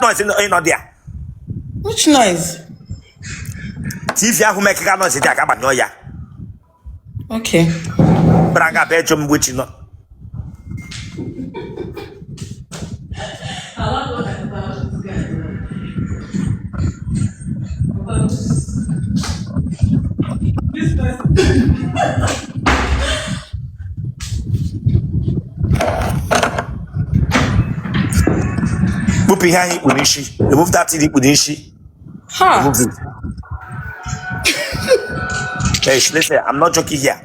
Noise ịnọ there. Which noise? TV ahụ mekega noise dị aga gbanyụọ ya. Okay. Bịara nga bịa jụ m which no. Kpụpụ ihe ahụ i kpu n'isi. Remove that thing i kpu n'isi. Ha. Remove it. Hey, listen, I'm not joking here.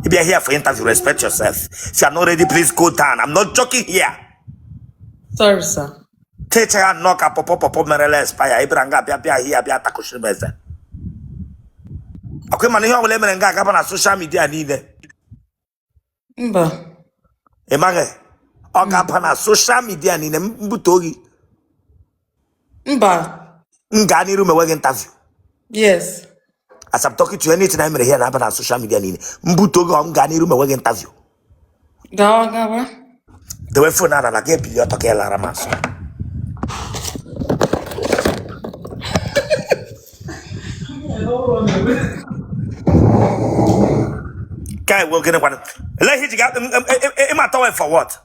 If you're here for interview, respect yourself. If you're not ready, please go down. I'm not joking here. Sorry, sir. Techa nnọọ ka pọpọ pọpọ merela expire. Ị bịara nga bịa bịa here bịa takụchiri m eze. Ọkwa ị ma na ihe ọbụla e mere nga agaba na social media niile. Mba. Ị maghị? Ọ ga-aba na social media niile m butuo gị. Mba. M gaa n'iru mewe gị interview. Yes. As I'm talking to you, anything I mere here na-aba na social media niile. M butuo gị, ọ m gaa n'iru mewe gị interview. Gawa gawa. Dewe phone ala na gị ebili ọtọ ka ị lara m azụ. Ka ewe gịnị kwanụ? Elee ihe i ji ga ịma towel for what?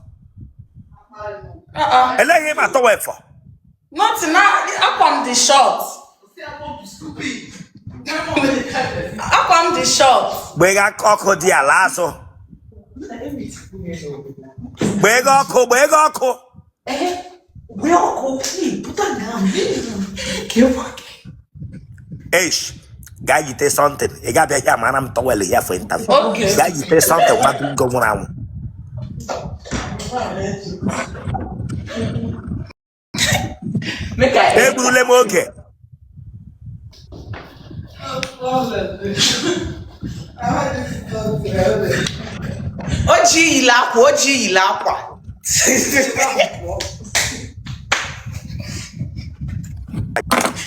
Elee ihe ịma towel for? Nothing. Na akwa m dị short. Akwa m dị short. Gbaa ọkụ dị ala azụ. Gbaa ọkụ, gbaa ọkụ. Eish, gaa yite something. Ị ga-abịa here mara m towel here for interview. Okay. Gaa yite something nwa bingo nwụrụ anwụ. Egburule m oge. O ji yile akwa, o ji yile akwa.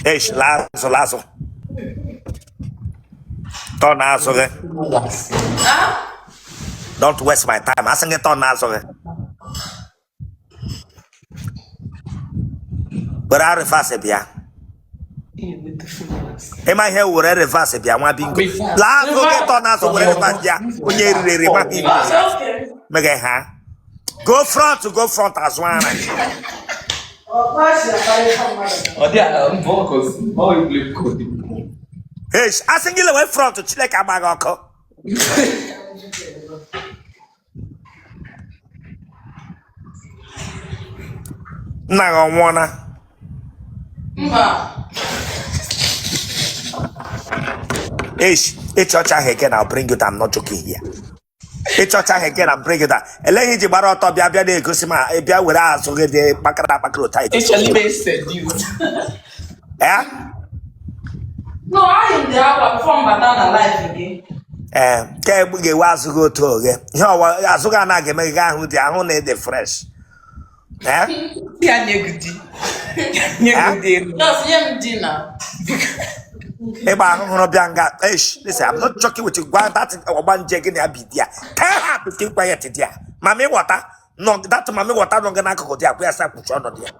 Eish, laa azụ, laa azụ. Turn azụ gị. Don't waste my time. Asị gị turn azụ gị. Were reverse bịa. Ịma ihe were reverse bịa nwa bingo. Laa azụ gị turn azụ were reverse bịa. Onye eriri eri maka ibu. Mege ha. Go front, go front azụ ara. Eish, asị gị lewe front Chineke agba gị ọkụ. Nna gị ọ nwụọna? Mba. Eish, ịchị ọchị ahụ again, I'll bring you down. I'm not joking here. Ịchị ọchị ahụ again, I'll bring you down. Elee ihe i ji gbara ọtọ bịa bịa na-egosi ma ị bịa were azụ gị dị kpakara akpakara otu anyị gosi. Ịchọrọ ime seduce. Eh? No, ayi m the akwa before m bata na live gị. Ee, ka egbu ga-ewe azụ gị otu oghe ihe ọwa azụ gị anaghị eme gị ahụ dị ahụ na ịdị fresh. Ee? Ya nye gị di. Nye gị di elu. Just nye m di na. Ịgba ahụhụrụ bịa nga. Eish, listen, I'm not joking with you. Gwa that ọgbanje gị na ya bi there. Tell her to keep quiet there. Mami water nọ that mami water nọ gị n'akụkụ dị akwa ya sa kpuchi ọnụ dị ya.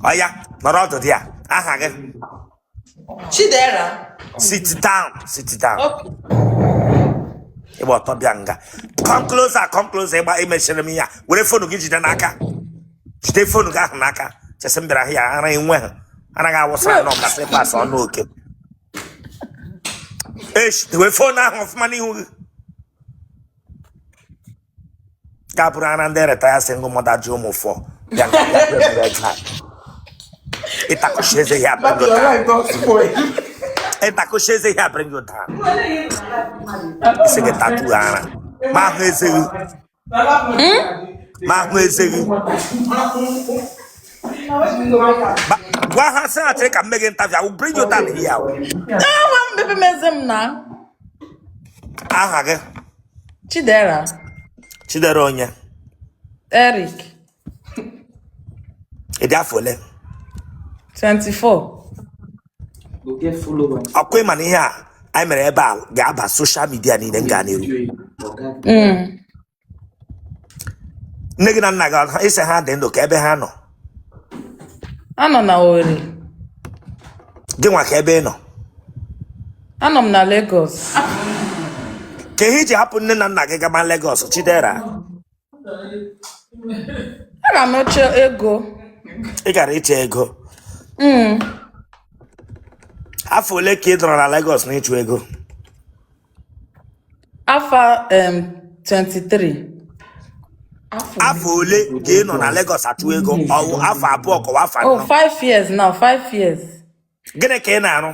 Oya, nọrọ ọdụ dị ya. Aha gị? Chidera. Sit down, sit down. Okay. Ịgba ọtọ bịa nga. Come closer, come closer. Ịgba imechiri m ya. Were phone gị jide n'aka. Jide phone gị ahụ n'aka. Chesị m bịara ahịa ara enwe ha. Anaghị awụsara nọ ka slippers ọnụ oke. Esh, were phone ahụ ọfụma n'ihu gị. Ga bụrụ ara ndị retire single mother ji ụmụ four bịa nga bịa bịa bịa bịa. Ịtakụchi eze ya bring you down. Ịtakụchi eze ya bring you down. Isi gị tatu ara. Ma ahụ eze gị. Ma ahụ eze gị. Gwa ha sị ha chere ka m mee gị interview. I will bring you down here. Ama m bepe m eze m na. Aha gị? Chidera. Chidera onye? Eric. Ị dị afọ ole? 24. Ọkwa ịma na ihe a anyị mere ebe a ga-aba social media niile m gaa n'iru. Nne gị na nna gị, ị sị ha dị ndụ, kee ebe ha nọ? Anọ na Owerri. Gị nwa, kee ebe ị nọ? Anọ m na Lagos. Kee ihe i ji hapụ nne na nna gị gaba Lagos, Chidera? Aga m ịchọ ego. Ị gara ịchọ ego? Afọ ole ka ị nọrọ na Lagos na ịchụ ego? Afọ 23. Afọ ole ka ị nọ na Lagos achụ ego? Ọ wụ afọ 2 ka ọ wụ afọ Oh, 4? 5 years now, 5 years. Gịnị ka ị na-arụ?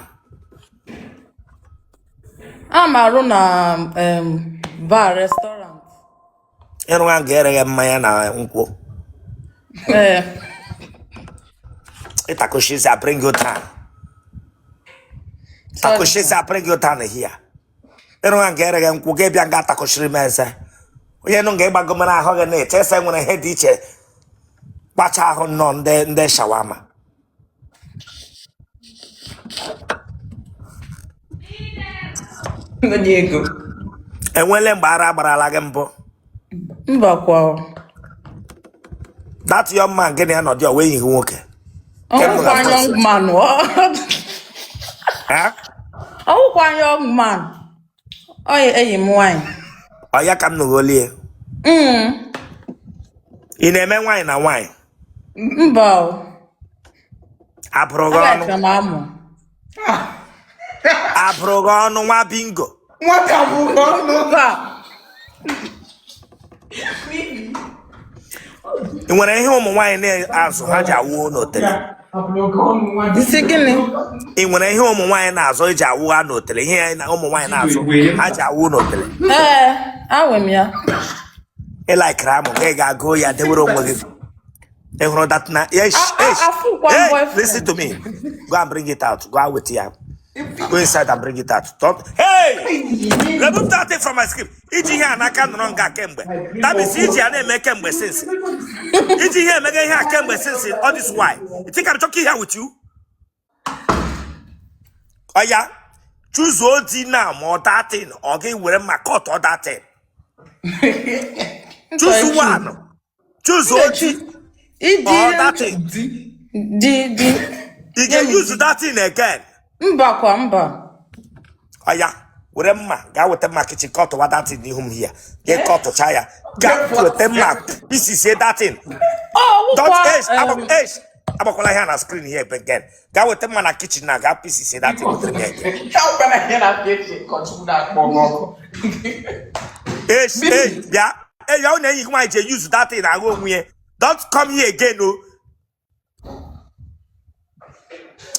Ana m arụ na bar, restaurant. Ịrụ ha nga ereghị mmanya na nkwụ? Ee. Ịtakoshizi, I bring you down. Sorry. Takoshizi, I bring you down here. Ịrụ ha nga ereghị nkwụ, gị bịa nga atakosiri m eze. Onye nụ nga ịgbagomere ahụ gị na-eche ese nwere ihe dị iche kpacha ahụ nnọọ ndị shawarma. Onye ego. Enwele mgbe ara gbarala gị mbụ? Mba kwa. That young man gị na ya nọdị, ọ wụ enyi gị nwoke? Ọ wụkwa young man. Ọ wụkwa young man. Ọ enyi m nwaanyị. Ọ ya ka m nụrụ olu ya. Ị na-eme nwaanyị na nwaanyị? Mba o. Abụrụ gị ọnụ? Alaikere m amụ. Abụrụ gị ọnụ, nwa bingo? Nwata bụ ọnụ. Mba. Ị nwere ihe ụmụ nwaanyị na-azụ ha ji awụ n'otele? Ị sị gịnị? Ị nwere ihe ụmụ nwaanyị na-azụ eji awụ ha n'otele, ihe na ụmụ nwaanyị na-azụ ha ji awụ n'otele? Ee, anwe m ya. Ị laikiri amụ gị ga-agụ ya dewere onwe gị. Ị hụrụ that na yes, yes. Afụkwa m Hey, boyfriend. listen to me. Go and bring it out. Go out with ya. Go inside and bring it out. Don't. Hey! Remove that thing from my screen. Iji ihe a n'aka nọrọ nga kemgbe. That means iji ya na-eme kemgbe since. Iji ihe emega ihe a kemgbe since all this while. You think I'm joking here with you? Oya, choose di now ma ọ that thing ọ gị were mma cut all that thing. Choose one. Choose di Ịdị or that thing. Di di. You can use that thing again. Mba kwa, mba. Oya, were mma gaa weta mma kitchen, cut wa that thing n'ihu m here. Gị cutụcha ya. Gaa weta mma pieces that thing. Ọ Don't wụkwa eish, eish. Agbakwala ihe a na screen here again. Gaa weta mma na kitchen na gaa pieces that thing wetere m ya again. Ka ihe na kitchen ka Chukwu na-akpọ gị ọkụ. Eish, eish, bịa. Hey, ya na enyi gị nwaanyị ji use that thing ahụ onwe ya. Don't come here again o.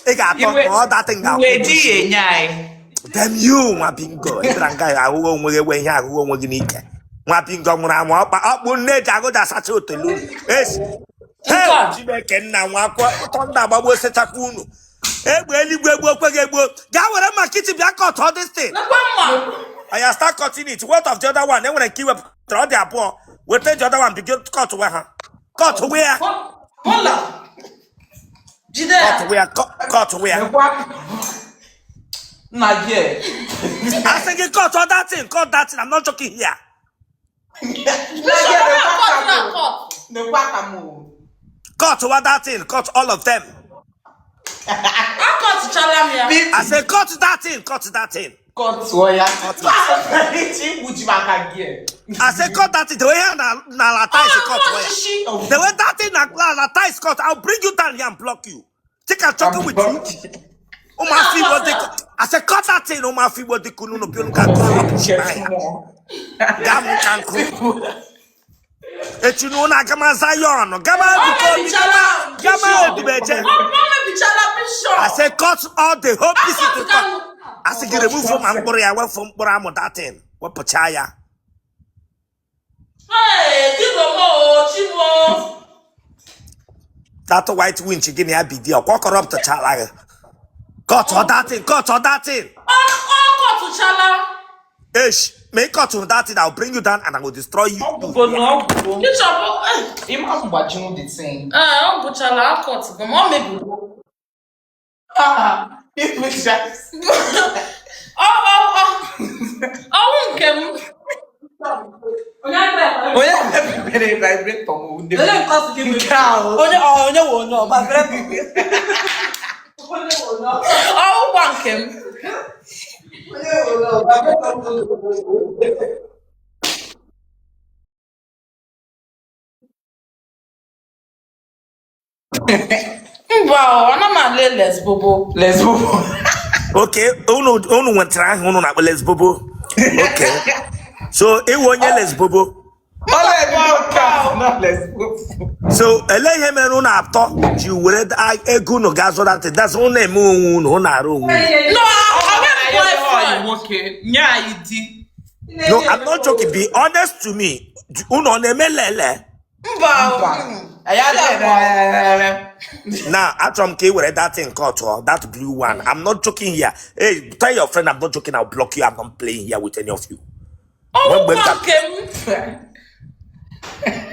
Ị ga-atọ ọ that thing ga-akwụ Iwe ụgwọ di isi. ya enye anyị. Damn you, nwa bingo. Ị bịara nga ahụghị onwe gị enwe ihe ahụghị onwe gị n'ike. Nwa bingo nwụrụ anwụ ọkpa ọkpụ nne ji agụja asacha otelu. Eish. Hey, Nke a. Chineke nna nwa akwụkwọ thunder agbagbuo sechakwa unu. Egbe eluigwe egbuo okwe gị egbuo. Gaa were mma kitchen bịa cut all this thing. Lekwa mma. Oya, start cutting it. What of the other one? Enwere nke iwepụtara, ọ dị abụọ. Weta the other one, begin cut we ha. Cut we ya. Hola. Jide ya. Cut we ya. Cut we ya. Nekwa nna gị e. I say gị cut all that thing. Cut that thing. I'm not joking here. Nna gị e, nekwa Cut aka na m o. cut. Nekwa aka m o. Cut what that thing. Cut all of them. Akọtụchala m ya. I say cut that thing. Cut that thing. Kọtụọ ya. Cut it. Ichi igbuji m aka gị e. I say cut that thing. The way na tiles cut where. The way that thing na tiles cut, I'll bring you down here and block you. Think I'm talking with you? Ụmụafọ Igbo dị. I say cut that thing. Ụmụafọ Igbo dị kunu unu bịa unu ga-akụ rubbish n'ahịa. Gaa m ka nkụ. Echi na unu agama Zion, gama Ebuka Obi, gama gama Odumeje. Ọ mebichala bishop. I say cut all the whole pieces to cut. I say gị remove ma mkpụrụ ya, wepụ mkpụrụ amụ that thing. Wepụcha ya. Hey, digo m o, chibo. That white winch gị na ya bidi ọkwa corruptchala gị. Cut all that thing, cut all that thing. Ọ kọtụchala. Eish, may cut that thing, I'll bring you down and I will destroy you. Ọgwụgo na ọgwụgo. Bishop, eh, Ịma mgbajinwu the thing. ee, ọ gwụchala, akọtụgo m, ọ mebiri. Ah, igbucha. Ọ ọ ọ ọwụ nke m. Onye mepere vibrator m ndị Onye nke ọ sị gị nke ahụ. Onye ọ onye wụ onye ọ vibrator. Ọwụkwa nke m. Mba, ọ na m ale lesbobo. Lesbobo. Okay, unu nwetara aha unu na-akpọ lesbobo. Okay, so ị wụ onye lesbobo? So elee ihe mere unu atọ ji were ego unu gaa zụta ntị dasị unu eme onwe unu unu arụ onwe unu? No, I nwoke nye anyị di. No, I'm not joking. Be honest to me. Unu ọ na-eme lele? Mba. Now, achọrọ m ka ị were that thing cut or that blue one. I'm not joking here. Hey, tell your friend I'm not joking. I'll block you. I'm not playing here with any of you. Ọwụkwa nke m.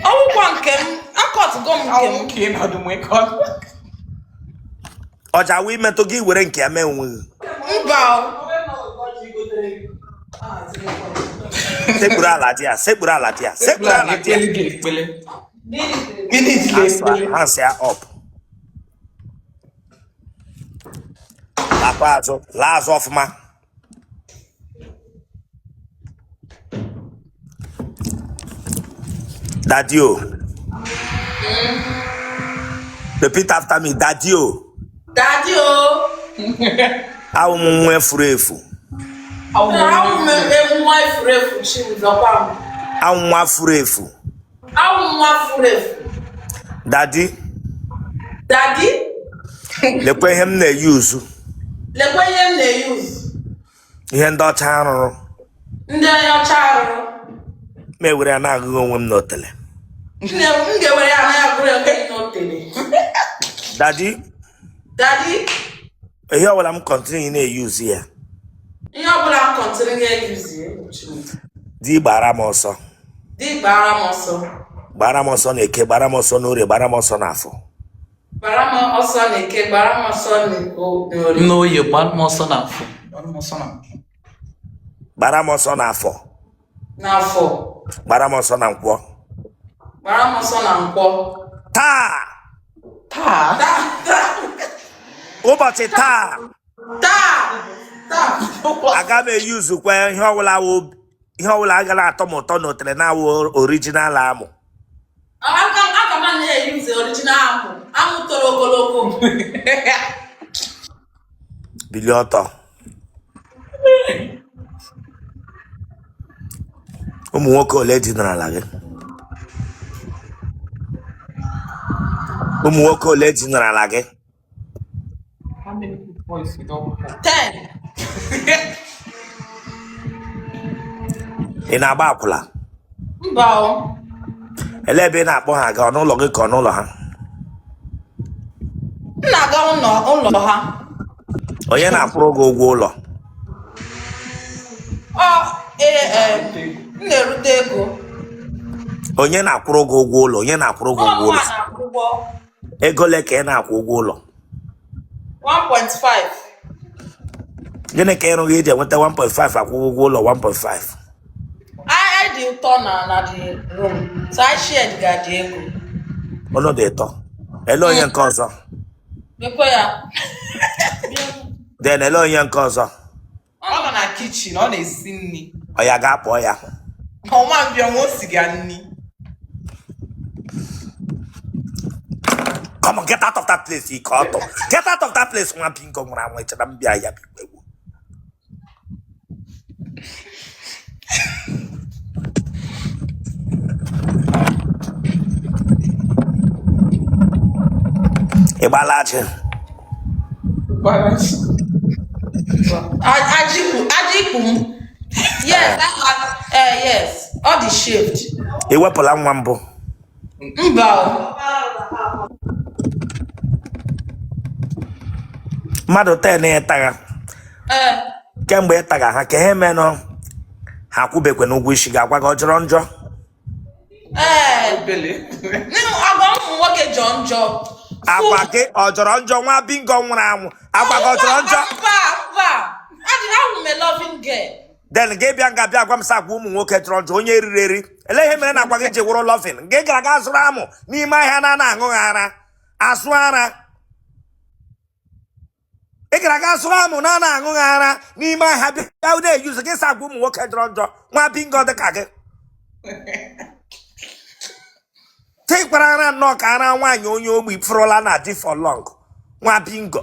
Ọwụkwa nke m. Akọtụgo m nke m. Ọja wee metụ gị were nke ya mee onwe gị. Mba. Sekpuru ala di ya, sekpuru ala di ya, sekpuru ala di ya. Hands ya up. Lakwa azụ, laa azụ ọfụma. Daddy o. Repeat after me, Daddy o. Daddy o. Awụ m nwa efuru efu. Awụ m nwa efuru efu Chibuzọkwa m. Awụ nwa furu efu. Awụ nwa furu efu. Daddy. Daddy. Lekwa ihe m na-eyuzu. Lekwa ihe m na-eyuzu. Ihe ndị ọcha rụrụ. Ndị ọcha rụrụ. M ewere ya na-agụghị onwe m n'otele. M ga-ewere ya na-agụrụ onwe m n'otele. Daddy. Daddy. Ihe ọbụla m kọntinu na-eyuzu ya. Ihe ọbụla m kọntinu na-eyuzu ya. Di gbara m ọsọ. Di gbara m ọsọ. Gbara m ọsọ n'eke, gbara m ọsọ n'orie, gbara m ọsọ n'afọ. Gbara m ọsọ n'eke, gbara m ọsọ n'orie. N'oye, gbara m ọsọ n'afọ. Gbara m ọsọ n'afọ. N'afọ. Gbara m ọsọ na nkwọ. Gbara m ọsọ na nkwọ. Taa. Taa. Ụbọchị taa. Taa. Taa. Aga m eyuzukwa ihe ọwụla agala atọ m ụtọ n'otele na-awụ original amụ. Aga m na-eyuzu original amụ. Amụ toro ogologo. Bilie ọtọ. Ụmụ nwoke ole dinarala gị? Ụmụ nwoke ole dinarala gị? 10. Ị na-agba akwụla? Mba o. Elee ebe ị na-akpọ ha aga, ọ n'ụlọ gị ka ọ n'ụlọ ha? M na-aga ụlọ ha. Onye na-akwụrụ gị ụgwọ ụlọ? Ọ ee, m na-erute ego. Onye na-akwụrụ gị ụgwọ ụlọ? Onye na-akwụrụ gị ụgwọ ụlọ? Ego ole ka ị na-akwụ ụgwọ ụlọ? 1.5. Gịnị ka ịrụ gị iji enweta 1.5 akwụ ụgwọ ụlọ 1.5? I dị ụtọ na the room. So I shared ga dị ego. Ọnụ dị ụtọ. Ele onye nke ọzọ? Mekwe ya. Then ele onye nke ọzọ? Ọ nọ na kichin, ọ na-esi nri. Ọ ya ga-akpọ ya. Ọnwa mbịa nwa o si ga nri. Come on, get out of that place, ike ọtọ. Get out of that place, nwa bingo nwụrụ anwụ echeta m bịa ya bikwa egwu. Ị gbala ajị? Ajị ikpu m. Yes, yes, ọ dị shaved. Ị wepụla nwa mbụ? Mba. Mmadụ 10 ịtagha. Kemgbe ịtagha ha ka ihe menụ ha kwubekwe n'ụgwọ isi gị agwa gị ọ jọrọ njọ? Agwa ụmụ nwoke jọ njọ. Agwa gị ọ jọrọ njọ nwa bingo nwụrụ anwụ? Agwa gị ọ jọrọ njọ? Mba, mba. Awụ m a loving girl. Then gị bịa nga bịa gwa m sị agwa ụmụ nwoke jọrọ njọ, onye riri eri. Ele ihe mere na agwa gị ji wụrụ loving? Gị gara aga zụrụ amụ n'ime ahịa na na-aṅụ ha ara azụ ara. Ị gara aga zụrụ amụ na na-aṅụ ha ara n'ime ahịa, bịa na-eyuzu gị sị agwa ụmụ nwoke jọrọ njọ. Nwa bingo dị ka gị tekwara ara nnọọ ka ara nwaanyị onye ogbi fụrụla na di for long. Nwa bingo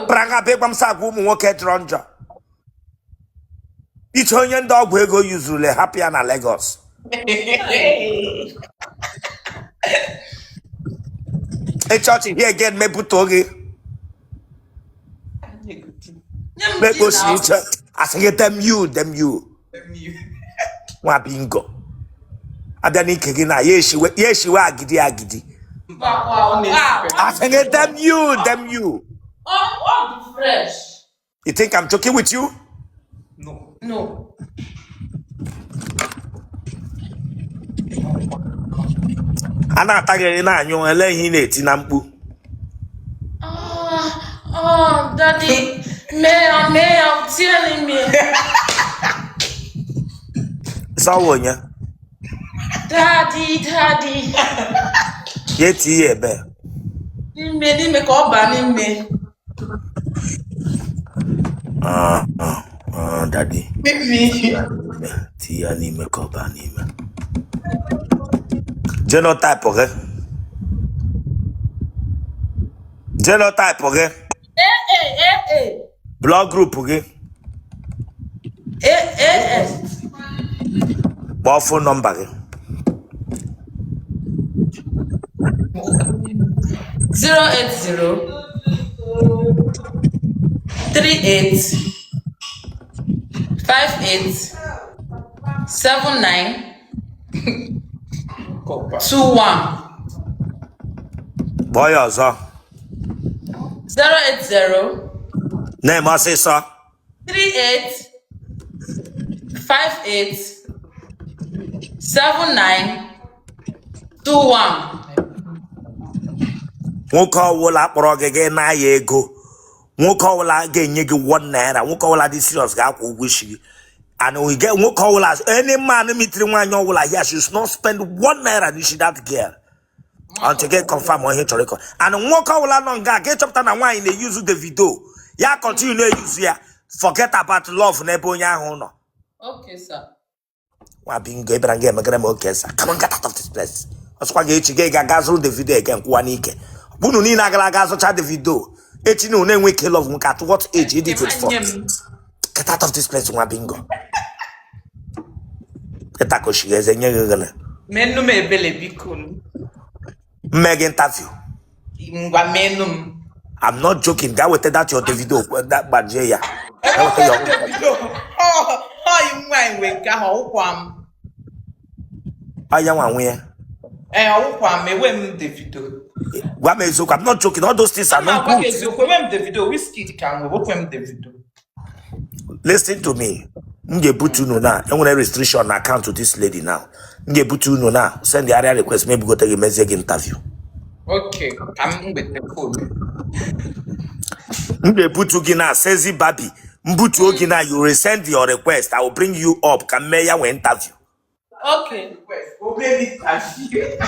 bịara nga bịa gwa m sị agwa ụmụ nwoke jọrọ njọ. Iche onye ndị ọgwụ ego yuzurule, hapụ ya na Lagos. Ịchọọchị here again, mepụta gị. Nye m Mekposi di na iche asị gị damn you, damn you. Nwa bingo abịa n'ike gị na ya eshiwe, ya eshiwe agidi agidi. Asị gị damn you, damn you. Ọ dị fresh. You think I'm joking with you? No. No. A na-ata gị na-anyụ, ele ihe ị na-eti na mkpu? Ah, oh, daddy, man, man, I'm telling me. Sọwa onye? Daddy, daddy. Ya eti ya ebe. N'ime, n'ime ka ọ baa n'ime. Ah, ah, ah, daddy. Mimi. Ti ya n'ime ka ọ baa n'ime. Genotype gị, genotype gị? Eh, eh, eh, eh. Blood group gị? Eh, eh, eh. Kpọọ phone number gị. 080 38 58 79 21. Kpọọ ya ọzọ. 080 Na-eme ọsịsọ. 38 58 79 21. Nwoke ọwụla kpọrọ gị, gị na-aya ego, nwoke ọwụla ga-enye gị ₦1, nwoke ọwụla dị serious ga-akwụ ụgwọ isi gị. And we get nwoke ọwụla, any man mitiri nwaanyị ọwụla here should not spend ₦1 n'isi that girl until get confirm ihe chọrọ ịkọ. And nwoke ọwụla nọ nga ga chọpụta na nwaanyị na-eyuzu Davido, ya continue na-eyuzu ya, forget about love n'ebe onye ahụ nọ. Okay, sir. Nwa bingo, ị bịara nga emegara m. Okay sir, come on, get out of this place. Ọsọkwa gị echi gị ga-aga zụrụ Davido again kwụwa n'ike. Unu niile agara aga zụcha Davido, echi na unu enwe ike love nwoke. At what age? Ịdị 24. Get out of this place, nwa bingo. Ịtakoshiri eze nye gị gịnị? Menụ m ebele, biko. Mme gị interview. Ngwa, menụ m. I'm not joking. Gaa weta that your Davido, that gbajie ya. Gaa weta your Davido. Ọ nwaanyị nwe nke ahụ, ọwụkwa m. Ọ ya nwa nwe ya. Ee, ọwụkwa m, enwe m Davido. Gwa m eziokwu, I'm not joking. All those things are Ana not agwa gị good. eziokwu, enwe m Davido. Wizkid ka m nwe, okwe m Davido. Listen to me. M ga-ebutu unu na enwere restriction na account this lady now. M ga-ebutu unu na send the area request ma ebugote gị, mezie gị interview. Okay, ka m weta phone. M ga-ebutu gị na sezi babi mbutuo gị na you resend your request. I will bring you up ka m mee ya nwee interview. Okay. Obere interview.